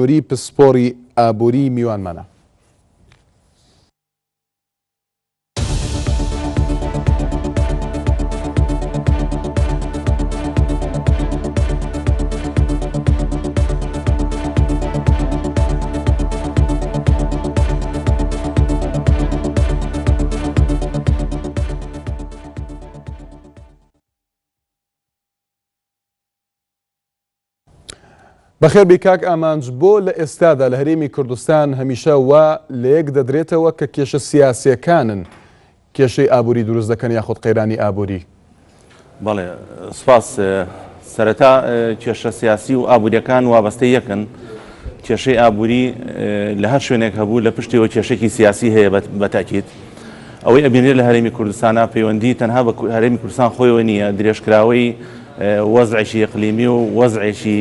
نوری پسپۆڕی ئابووری میوانمانە. بەخێربێی کاک ئامانج، بۆ لە ئێستادا لە هەرێمی کوردستان هەمیشە وا لەیەک دەدرێتەوە کە کێشە سیاسیەکانن کێشەی ئابوری دروست دەکەن یاخود قەیرانی ئابوری؟ بەڵێ سوپاس. سەرەتا کێشە سیاسی و ئابوریەکان وابەستەی یەکن. کێشەی ئابوری لە هەر شوێنێک هەبوو لە پشتیەوە کێشەکی سیاسی هەیە بە تەئکید. ئەوەی ئەبینرێت لە هەرێمی کوردستانا پەیوەندی تەنها بە هەرێمی کوردستان خۆیەوە نییە، درێژکراوەی وەزعێکی ئیقلیمی و وەزعێکی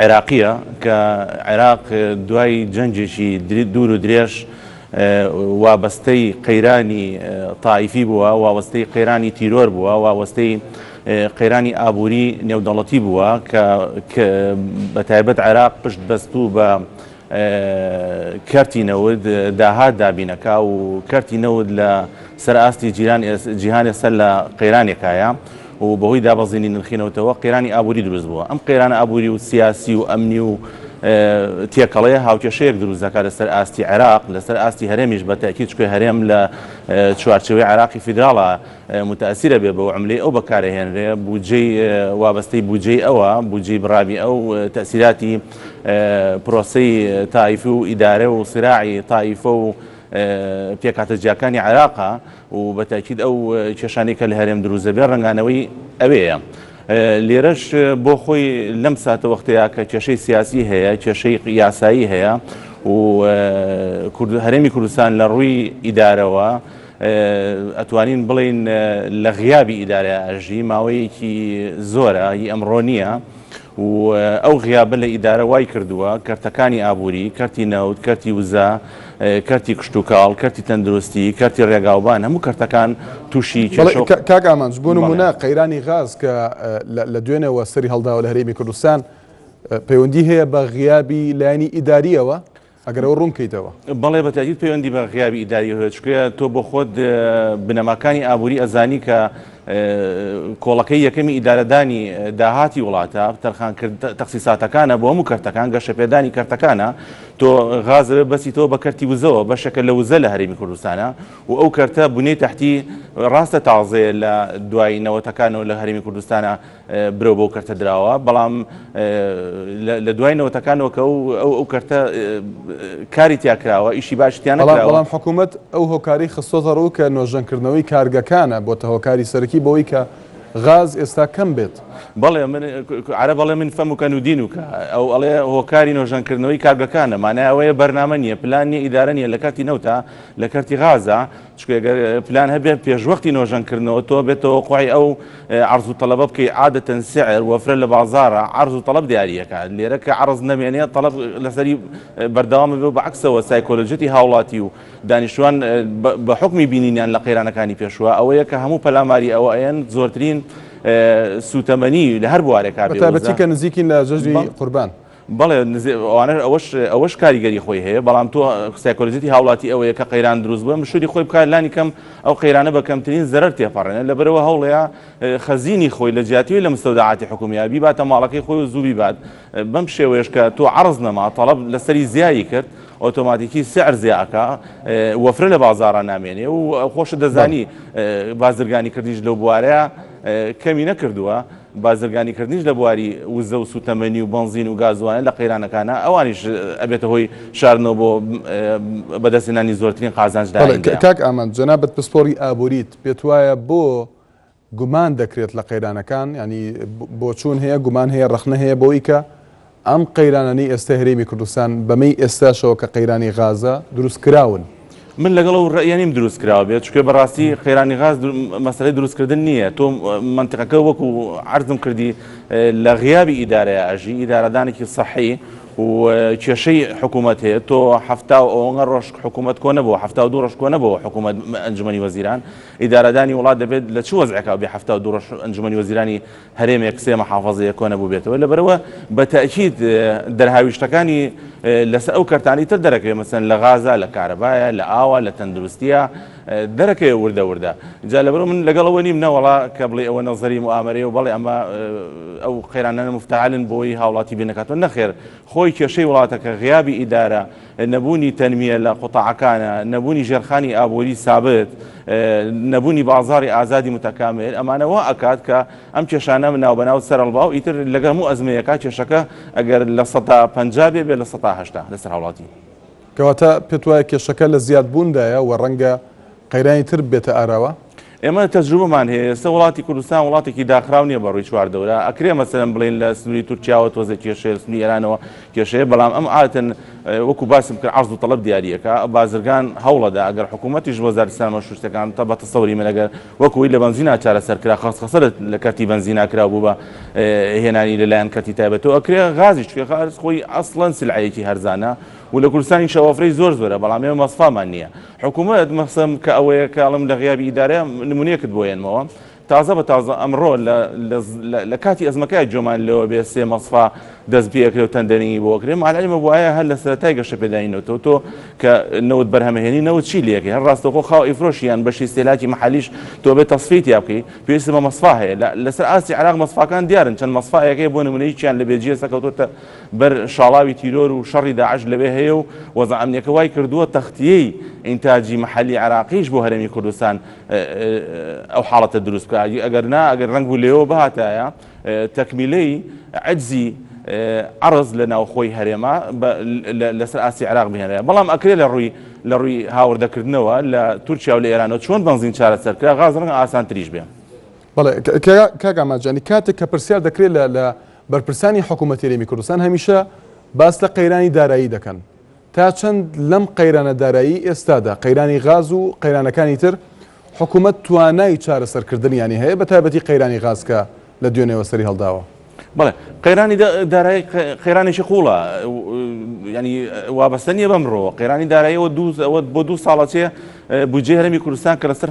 عێراقییە کە عێراق دوای جەنگێکی دوور و درێژ وابەستەی قەیرانی تائیفی بووە، وابەستەی قەیرانی تیرۆر بووە، وابەستەی قەیرانی ئابووری نێودەوڵەتی بووە کە بە تایبەت عێراق پشت بەستوو بە کەرتی نەوت داهات دابینەکا و کەرتی نەوت لە سەر ئاستی جیران جیهان ئێستا لە قەیرانێکایە و بەهۆی دابەزینی نرخی نەوتەوە قەیرانی ئابووری دروست بووە. ئەم قەیرانە ئابووری و سیاسی و ئەمنی و تێکەڵەیە هاوکێشەیەک دروست دەکات لەسەر ئاستی عێراق، لەسەر ئاستی هەرێمیش بە تەئکید چونکە هەرێم لە چوارچێوەی عێراقی فیدراڵە موتەئسیرە بێ بەو عوملەی ئەو بەکارئەهێنرێ، بودجەی وابەستەی بودجەی ئەوە، بودجەی بڕاوی ئەو، تەئسیراتی پرۆسەی تائیفی و ئیدارە و سیراعی تائیفە و پێکهاتە جیاکانی عێراقە و بە تەئکید ئەو کێشانەی کە لە هەرێم دروست دەبێ ڕەنگانەوەی ئەوێیە. لێرەش بۆ خۆی لەم ساتەوەختەیە کە کێشەی سیاسی هەیە، کێشەی یاسایی هەیە و هەرێمی کوردستان لە ڕووی ئیدارەوە ئەتوانین بڵێین لە غیابی ئیدارە ئەژی ماوەیەکی زۆرە هی ئەمڕۆ نییە و ئەو غیابە لە ئیدارە وای کردووە کەرتەکانی ئابووری، کەرتی نەوت، کەرتی وزە، کەرتی کشتوکاڵ، کەرتی تەندروستی، کەرتی ڕێگاوبان هەموو کەرتەکان تووشی بەڵێ کێشە و کاک ئامانج بۆ بەڵێ. نموونە قەیرانی غاز کە لە دوێنێوە سەری هەڵداوە لە هەرێمی کوردستان پەیوەندی هەیە بە غیابی لایەنی ئیدارییەوە؟ ئەگەر ئەوە ڕوون بکەیتەوە. بەڵێ بە تەئکید پەیوەندی بە غیابی ئیداریەوە هەیە، چونکە تۆ بۆ خۆت بنەماکانی ئابووری ئەزانی کە کۆڵەکەی یەکەمی ئیدارەدانی داهاتی وڵاتە، تەرخانکرد تەخسیساتەکانە بۆ هەموو کەرتەکان، گەشەپێدانی کەرتەکانە، تۆ غاز ئەبێ بەسیتەوە بە کەرتی وزەوە، بەشێکە لە وزە لە هەرێمی کوردستانە و ئەو کەرتە بنیەی تەحتی ڕاستە تازەیە لە دوای نەوەتەکانەوە لە هەرێمی کوردستانە برەو بەو کەرتە دراوە، بەڵام لە دوای نەوەتەکانەوە کە ئەو کەرتە کاری تیا کراوە، ئیشی باشی تیا نەکراوە. بەڵام حکوومەت ئەو هۆکارەی خستۆتە ڕوو کە نۆژەنکردنەوەی کارگەکانە بۆتە هۆکاری سەرەکی بەوەی کە غاز ئێستا کەم بێت. بەڵێ من عەرەب ئەڵێ من فەمک ندینک، ئەو ئەڵێ هۆکاری نۆژەنکردنەوەی کارگەکانە، مانای ئەوەیە بەرنامە نییە، پلان نییە، ئیدارە نییە لە کەرتی نەوتە، لە کەرتی غازە، چونکە گەر پلان هەبێت پێشوەختی نۆژەنکردنەوە تۆ بێت تەوەقوعی ئەو عەرز و تەڵەبە بکەی عادەتەن سعر وەفرە لە بازاڕە عەرز و تەڵەب دیاریەکات لێرە کە عەرز نەمێنێ تەڵەب لەسەری بەردەوام بێ و بە عەکسەوە سایکۆلۆژیەتی هاوڵاتی و دانیشتوان بە حوکمی بینینیان لە قەیرانەکانی پێشوە ئەوەیە کە هەموو پەلاماری ئەوە ئەیەن زۆرترین سوتەمەنی لە هەر بوارێکا بێ بەتایبەتی کە نزیکین لە جەژنی قوربان. بەڵێ ئەوانەش ئەوەش ئەوەش کاریگەری خۆی هەیە بەڵام تۆ سایکۆلۆژیەتی هاوڵاتی ئەوەیە کە قەیران دروست بووە مشوری خۆی بکات لانی کەم ئەو قەیرانە بە کەمترین زەرەر تێپەڕێنێت لەبەرەوە هەوڵەیە خەزینی خۆی لە جیاتیوی لە مستەودەعاتی حکومیە بیباتە ماڵەکەی خۆی و زوو بیبات بەم شێوەیەش کە تۆ عەرز نەما تەڵەب لەسەری زیایی کرد ئۆتۆماتیکی سعر زیاکە وەفرە لە بازاڕا نامێنێ و خۆشت دەزانی بازرگانی کردنیش لەو بوارەیە کەمی نەکردووە. بازرگانیکردنیش لە بواری وزە و سوتەمەنی و بەنزین و گازوایە لە قەیرانەکانا ئەوانیش ئەبێتە هۆی شاردنەوە بۆ بەدەستهێنانی زۆرترین قازانج لە بەڵێ ئایندەیا. کاک ئامانج جەنابت پسپۆڕی ئابوریت پێتوایە بۆ گومان دەکرێت لە قەیرانەکان یانی بۆچوون هەیە گومان هەیە ڕەخنە هەیە بەوەی کە ئەم قەیرانانەی ئێستای هەرێمی کوردستان بەمەی ئێستاشەوە کە قەیرانی غازە دروست کراون. من لەگەڵ ئەو ڕەئیە نیم دروست کراوە بێت چونکە بەڕاستی قەیرانی غاز مەسەلەی دروستکردن نییە تۆ مەنتیقەکە وەکو عەرزم کردی لە غیابی ئیدارەیە ئەژی ئیدارەدانێکی سەحی. و کێشەی حکوومەت هەیە تۆ حەفتا و ئەوەنگە ڕۆژ حکوومەت کۆ نەبووە 72 ڕۆژ کۆ نەبووە حکوومەت ئەنجومەنی وەزیران ئیدارەدانی وڵات دەبێت لە چ وەزعێکا بێ 72 ڕۆژ ئەنجومەنی وەزیرانی هەرێمێک سێ محافەزەیە کۆ نەبووبێتەوە لەبەرئەوە بە تەئکید دەرهاویشتەکانی لەسەر ئەو کەرتانەی تر دەرەکەوێت مەسەن لە غازە لە کارەبایە لە ئاوە لە تەندروستیە دەرەکەوێت وردە وردە جا لەبەرئەوە من لەگەڵ ئەوە نیم نەوەڵا کە بڵێ ئەوە نەزەری موئامەرەیە و بەڵێ ئەمە ئەو قەیرانانە مفتعلن بۆی هاوڵاتی بێنەکاتەوە نەخێر خۆی کێشەی وڵاتەکە غیابی ئیدارە نەبوونی تەنمیە لە قوتاعەکانە، نەبوونی ژێرخانی ئابووری سابت، نەبوونی بازاڕی ئازادی متەکامل، ئەمانە وا ئەکات کە ئەم کێشانە ناوبەناو سەرهەڵبا و ئیتر لەگەڵ هەموو ئەزمەیەکا کێشەکە ئەگەر 50% بێ بێ 80% لەسەر هاوڵاتی. کەواتە پێت وایە کێشەکە لە زیادبووندایە و ڕەنگە قەیرانی تر بێتە ئاراوە؟ ئێمە تەجروبەمان هەیە، ئێستا وڵاتی کوردستان وڵاتێکی داخراو نییە بە ڕووی چواردەورا، ئەکرێ مەسەلەن بڵێین لە سنووری تورکیاوە تۆزێک کێشەیە، لە سنووری ئێرانەوە کێشەیە، بەڵام ئەم عادەتەن وەکو باسم کرد عەرز و تەڵەب دیارییەکە، بازرگان هەوڵەدا ئەگەر حکوومەتیش وەزارەتی سامانە سروشتییەکان بە تەسەوری من ئەگەر وەکو ئەوەی لە بەنزینا چارەسەر کرا خەسخەسە لە کەرتی بەنزینا کرا بوو بە هێنانی لەلایەن کەرتی تایبەتەوە ئەکرێ غازیش چونکە غاز خۆی ئەسڵەن سلعەیەکی هەرزانە و لە کوردستانیش وەفرەی زۆر زۆرە بەڵام ئێمە مەسفامان نییە حکوومەت مەسەم کە ئەوەیە کە ئەڵم لە غیابی ئیدارە نمونەیەکت بۆ هێنمەوە تازە بە تازە ئەمڕۆ لە کاتی ئەزمەکە جۆمان لەوە بێ سێ مەسفا دەست پێکرێ و تەندەرینگی بۆ کرێ مالعلمە بواە هەر لە سەرەتای گەشە پێدانی نەوتەوە تۆ کە نەوت بەرهەمهێنی نەوت چی لەکەی هەر ڕاستەوخۆ خاو ئیفرۆشی یان بەشی ئیستیهلاکی محەلیش تۆ بێ تەسفیەی تیا بکەی پێویست بە مەسفا هەیە لەسەر ئاستی عێراق مەسفاکان دیارن چەند مەسفایەک هەیە بۆ نمونە یەکیان لە بێجیە سەکەوتۆتە بەر شاڵاوی تیرۆر و شەڕی داعش لەوێ هەیە و وەزع ئەمنیەکە وای کردووە تەختیەی ئینتاجی محەلی عێراقیش بۆ هەرێمی کوردستان ئەو حاڵەتە دروست بکا ئەگەر نا ئەگەر ڕەنگ بوو لێوە بهاتایە تەکمیلەی عەجزی عەرز لە ناوخۆی هەرێمە لەسەر ئاستی عێراق بهێنرایە بەڵام ئەکرێ لە ڕووی لە ڕووی هاوردەکردنەوە لە تورکیا و لە ئێرانەوە چۆن بەنزین چارەسەر کرا غاز ڕەنگە ئاسانتریش بێ. بەڵێ کاک ئامانج یانی کاتێک کە پرسیار دەکرێت لە لە بەرپرسانی حکوومەتی هەرێمی کوردستان هەمیشە باس لە قەیرانی دارایی دەکەن تا چەند لەم قەیرانە دارایی ئێستادا قەیرانی غاز و قەیرانەکانی تر حکوومەت توانای چارەسەرکردنیانی هەیە بە تایبەتی قەیرانی غاز کە لە دوێنێوە سەری هەڵداوە؟ بەڵێ قەیرانی دارایی قەیرانێکی قوڵە ینی وابەستە نییە بەمڕۆ قەیرانی داراییەوە دوو ئەوە بۆ دوو ساڵە چێ بودجەی هەرێمی کوردستان کە لەسەر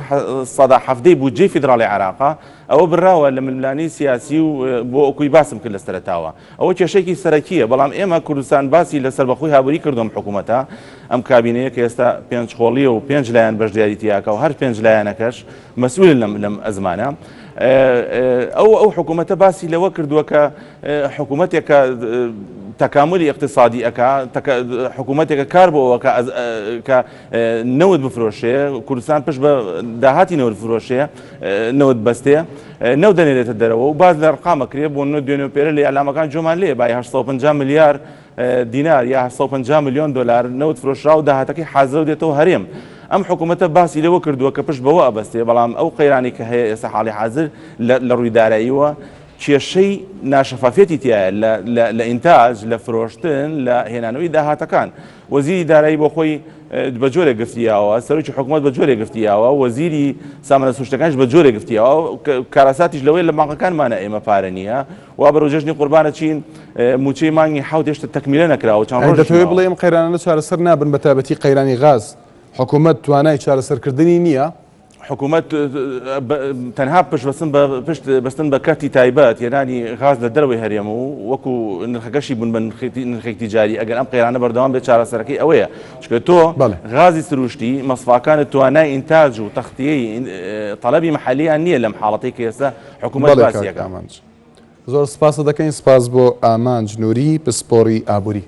سەدا حەفتەی بودجەی فیدراڵی عێراقا ئەوە براوە لە ململانێی سیاسی و بۆ ئەوکوی باسم کرد لە سەرەتاوە ئەوە کێشەیەکی سەرەکییە بەڵام ئێمە کوردستان باسی لە سەربەخۆی هابووری کردو ئەم حکوومەتە ئەم کابینەیە کە ئێستا پێنج خۆڵیە و پێنج لایەن بەشداری تیاکە و هەر پێنج لایەنەکەش مەسئولن لەم لەم ئەزمانە ئەو ئەو حکوومەتە باسی لەوە کردووە کە حکوومەتێکە تەکاملی اقتصادی ئەکا حکوومەتێکە کار بۆ ئەوە کە نەوت بفرۆشێ کوردستان پشت بە داهاتی نەوت فرۆشێ نەوت بەستێ نەوت دەنێرێتە دەرەوە و باز لە ڕقامە کرێ بۆ نە دوێنێ و پێرە لە ئیعلامەکان جۆمان لێ بای 850 ملیار دینار یا 850 میلیۆن دلار نەوت فرۆشرا و داهاتەکەی حازرە و دێتەوە هەرێم ئەم حکوومەتە باسی لەوە کردووە کە پشت بەوە ئەبەستێ بەڵام ئەو قەیرانی کە هەیە ئێستا حاڵی حاضر لە ڕووی داراییوە کێشەی ناشەفافیەتی تایە لە ئینتاج لە فرۆشتن لە هێنانەوەی داهاتەکان وەزیری دارایی بۆ خۆی بە جۆرێک گفتی یاوە، سەرۆکی حکومەت بە جۆرێک گفتی یاوە، وەزیری سامانە سروشتەکانیش بە جۆرێک گفتی یاوە، کارەساتیش لەوەیە لە بانقەکانمانە ئێمە پارە نییە، وا بەرەو جەژنی قوربان ئەچین مووچەی مانگی حەوت هێشتا تەکمیلە نەکراوە چەند ڕۆژیش دەتەوێ ماوە. بڵێی ئەم قەیرانانە چارەسەر نابن بە تایبەتی قەیرانی غاز حکومەت توانای چارەسەرکردنی نییە؟ حکومەت تەنها پشت بەستن بە پشت بەستن بە کەرتی تایبەت هێنانی غاز لە دەرەوەی هەرێم و وەکو نرخەکەشی بوون بە نرخێک تیجاری ئەگەر ئەم قەیرانە بەردەوام بێت چارەسەرەکەی ئەوەیە چونکە تۆ غازی سروشتی مەسفاکانت توانای ئینتاج و تەختیەی تەلەبی محەلیان نییە لەم حاڵەتەی کە ئێستا حکومەت باسی ئەکات. زۆر سپاست دەکەین سپاس بۆ ئامانج نوری پسپۆڕی ئابووری.